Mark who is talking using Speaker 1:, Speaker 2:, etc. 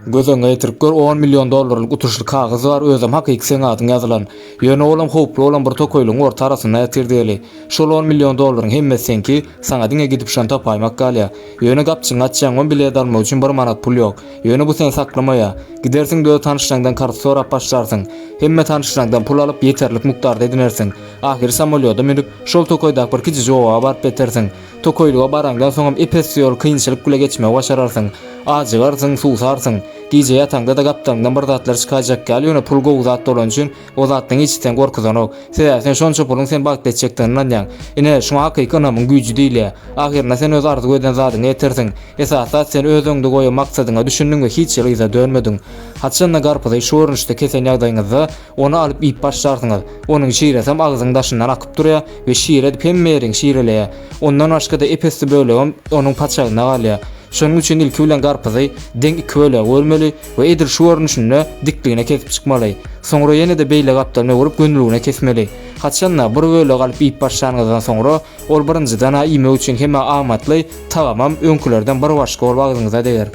Speaker 1: Göz öňüňe getirip gör, on million dollarlyk utuşly kagyz bar, özem hakyky seň adyň ýazylan. Ýöne olam howply bolan bir tokaýlygyň orta arasynda ýatyr diýeli. Şol on million dollaryň hemmesi seňki, saňa diňe gidip şony tapaýmak galýa. Ýöne gapjyňy açjaňam bilet almak üçin bir manat pul ýok. Ýöne bu seni saklamaýa. Gidersiň-de öz tanyşlaňdan karz sorap başlarsyň. Hemme tanyşlaňdan pul alyp, ýeterlik mukdarda edinersiň. Ahyry samolýoda münüp, şol tokaýdaky bir kiçijik oba baryp ýetersiň. Tokaýlyga baraňdan soňam ep-esli ýol kynçylyk bile geçmegi başararsyň. Ajygarsyň, suwsarsyň. Gije ýataňda-da gapdalyňdan bir zatlar çykaýjak ýaly, ýöne pul gowy zat bolany üçin, o zatlaryň hiçisi seni gorkuzanok. Sebäbi sen şonça puluň seni bagtly etjekdigine ynanýaň. Ine, şuňa hakyky ynamyň güýji diýilýär. Ahyrynda sen öz arzuw eden zadyňa ýetersiň. Esasy zat sen öz öňüňde goýan maksadyňa düşündiň we hiç ýere yza dönmediň. Haçanda garpyzy şu görnüşde kesen ýagdaýyňyzda, ony alyp iýip başlarsyňyz. Onuň şiresem agzyň daşyndan akyp durýar we şire edip hemme ýeriňi şireleýär. Ondan başga-da ep-esli bölegem onuň paçagynda galýar. Şonuň üçin ilki bilen garpyzy deň iki bölege bölmeli we edil şu görnüşinde dikligine kesip çykmaly. Soňra ýene-de beýle gapdalyny öwrüp gönüligine kesmeli. Haçanda bir bölek alyp iýip başlanyňyzdan soňra, ol birinjiden-ä iýmek üçin hem-ä amatly, tagamam öňkülerden bir başga bolup agzyňyza deger.